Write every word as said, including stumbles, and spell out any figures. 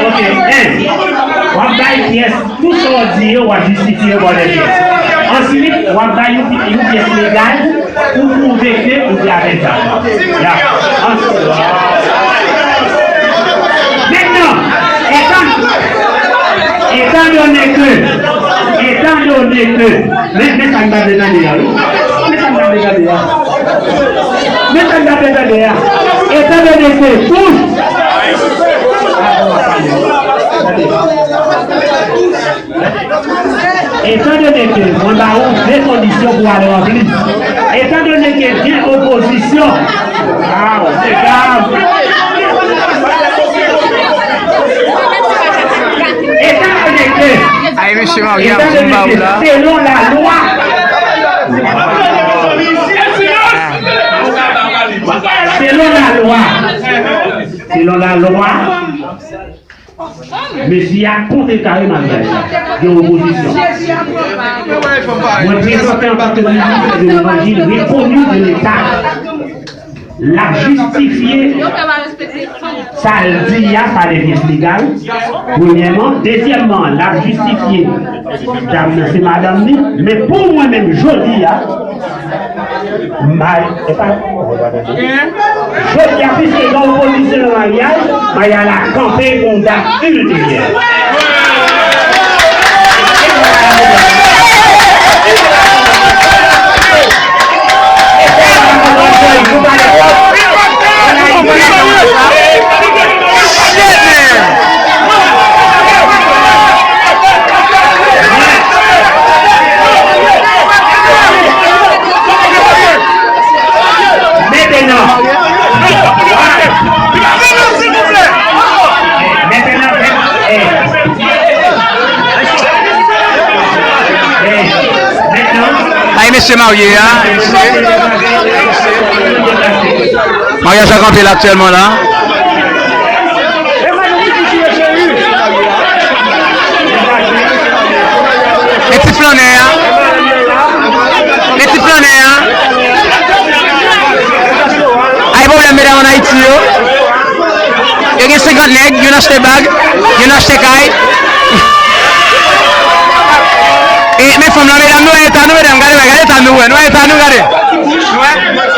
Ok, en. W ap bay pyès. Tout sa w di yo, w ap jistifye yo bò de pyès. Answit, w ap bay yon, yon pyès legal pou pwouve ke ou te avèk zam nan. Ya. Answit, mentnan, etan, etan done ke, etan done ke, men, men sa m ta vle tande a, wi. Men sa m ta vle tande a. Men sa m ta vle tande a. Etan done ke, pou, Etandone ke mwen ba ou de kondisyon pou ale an plis, etandone ke gen opozisyon, ah, se grav. Etandone ke, Ay, mesye Maria, etandone ke, selon lalwa, selon lalwa, selon lalwa, Mesye a kontre kare maryaj la. Gen opozisyon. Mwen prezante antanke minis de levanjil rekoni de Leta. L ap jistifye sa l di a pa de pyès legal. Premyèman. Dezyèmman, l ap jistifye dam nan se madanm li. Men pou mwen menm, jodi a, May, e pa, jodi a, piske gen opozisyon nan maryaj, maryaj la kanpe pou yon dat ilteryè. Mentnan, mentnan, mentnan, Ay, mesye marye a, mesye. Maryaj la kanpe la aktyèlman la. Men ti flannè a. Men ti flannè a. Ay pwoblèm medam ann Ayiti yo. Yo gen senkant nèg, youn achte bag, youn achte kay. E men fanm lan, medam, nou wè eta nou, medam, gade, gade eta nou, wè, nou wè eta nou, gade. Nou wè?